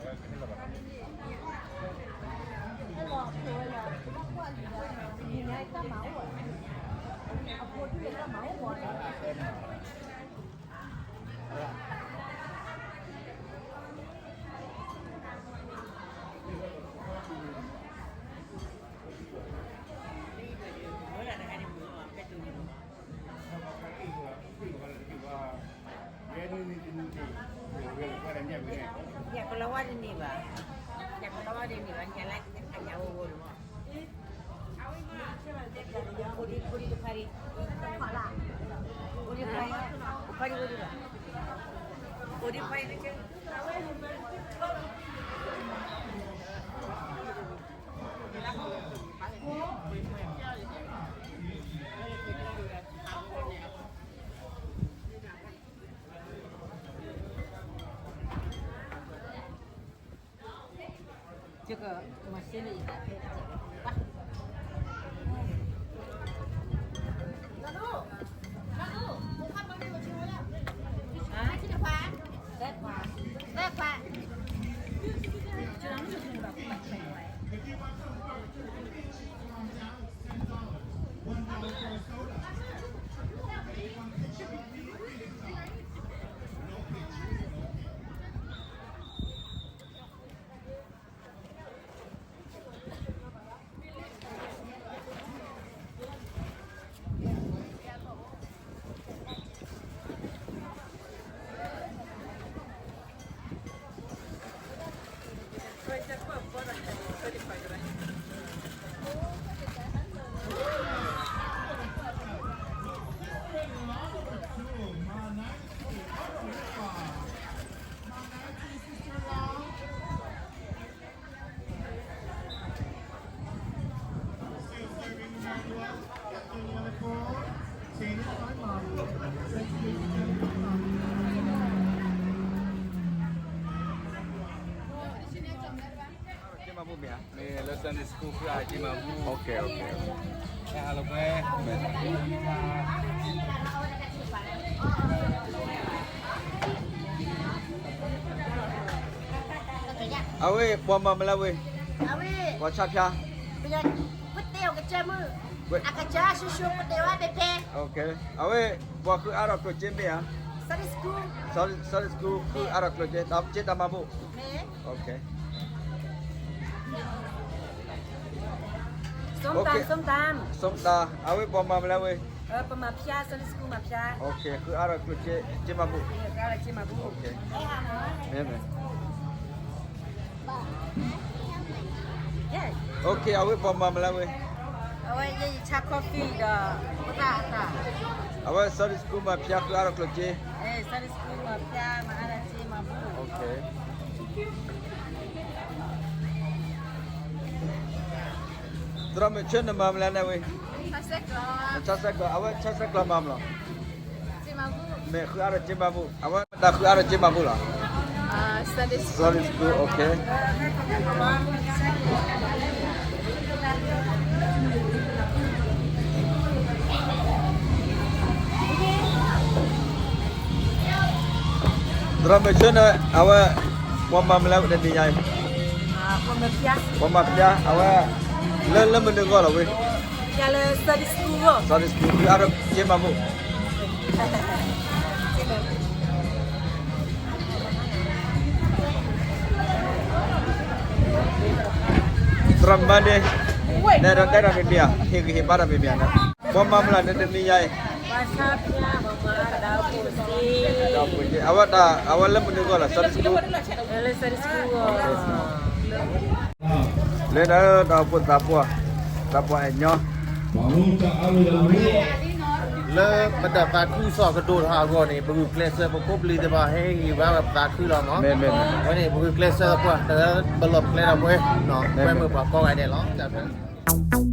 ယကလီဝါတန့ၢ်ဘၣ်, ယကလီဝါတန့ၢ်ဘၣ်, ညါလၢအညါဝဲဝဲလီၤ. အိၣ်ဒံး အိၣ်ဒံးတဖၣ်ဒံး, အိၣ်ဒံးတဖၣ်ဒံး, အိၣ်ဒံးတဖၣ်ဒံး, အိၣ်ဒံးတဖၣ်ဒံး. 这个我心里也不是很啊，这个款，这款，这款。Okay, okay. အဝဲ ပှၤမၤမလဲၣ်ဝဲ, ပှၤဆါဖျါ, အကစၢ်ဆူၣ်ဆူၣ် ပတဲဝဲဖဲဖဲ, အဝဲ ပှၤဃုအါထီၣ်ကျိၣ်စ့မ့ၢ်ဧါ, Sunday school, Sunday school ဃုအါထီၣ်ကျိၣ်စ့, တၢ်က့တၢ်မၤဘူၣ်, ส้มตำ အဝဲပှၤမၤမလဲၣ်ဝဲ, ပှၤမၤဖျါ, Sunday school မၤဖျါ, ဃုအါထီၣ်ကျိၣ်စ့ က့မၤဘူၣ်, မ့ၢ် Okay, အဝဲပှၤမၤမလဲၣ်ဝဲ, အဝဲ coffee ဒီး အဝဲ Sunday school မၤဖျါ ဃုအါထီၣ်ကျိၣ်စ့, Sunday school မၤဖျါ မၤအါထီၣ်စ့မၤဘူၣ်, သရၣ်မုၣ်ဆၢနမၤမလဲၣ်န့ၣ်ဝဲ, ဆၢဆဲးကျိး, အဝဲဆၢဆဲးကျိးမၤမလဲၣ်, မ့ၢ်ဃုအါထီၣ်စ့မၤဘူၣ်, အဝဲတၢ်ဃုအါထီၣ်စ့မၤဘူၣ်လီၤ, Sunday school, Sunday school, okay. သရၣ်မုၣ်ဆၢန့ၣ် အဝဲ ပှၤမၤမလဲၣ်ဝဲတနံၤညါအံၤ, ပှၤမၤဖျါ, အဝဲ လၢ လၢမနုၤဂီၢ်လီၤဝဲ, Sunday school, Sunday school ဃုအါထီၣ်စ့မၤဘူၣ် သရၣ်မုၣ်န့ၣ်, နဲဒၣ်တဲတၢ်မ့ၢ်မ့ၢ်ဧါ, ဟ့ၣ်ဂံၢ်ဟ့ၣ်ဘါတၢ်မ့ၢ်မ့ၢ်ဧါ, ပှၤမၤမလဲၣ်န့ၣ်တနံၤညါအံၤ, အဝဲ အဝဲလၢမနုၤဂီၢ်လီၤ, Sunday school, လၢတၢ်အိၣ်ဖှိၣ်သးပှၢ်, သးပှၢ်အဲၣ်ညီ လၢပတၢ်သးခုကစီၣ်ကဒိၣ်ထီၣ်အဂီၢ်န့ၣ် ပဂုာ်ကျဲးစၢး ပဖိပလံၤသ့ၣ်တဖၣ် ဟဲဟ့ၣ်ဂံၢ်ဟ့ၣ်ဘါပသးခုလီၤမး, အဝဲန့ၣ် ပဂုာ်ကျဲးစၢးသပှၢ် တၢ်ပလီၢ်ပကျဲဒီးပဝဲ, ပဝဲမ့ၢ်ပှၤကိးဂၤဒဲးလီၤ.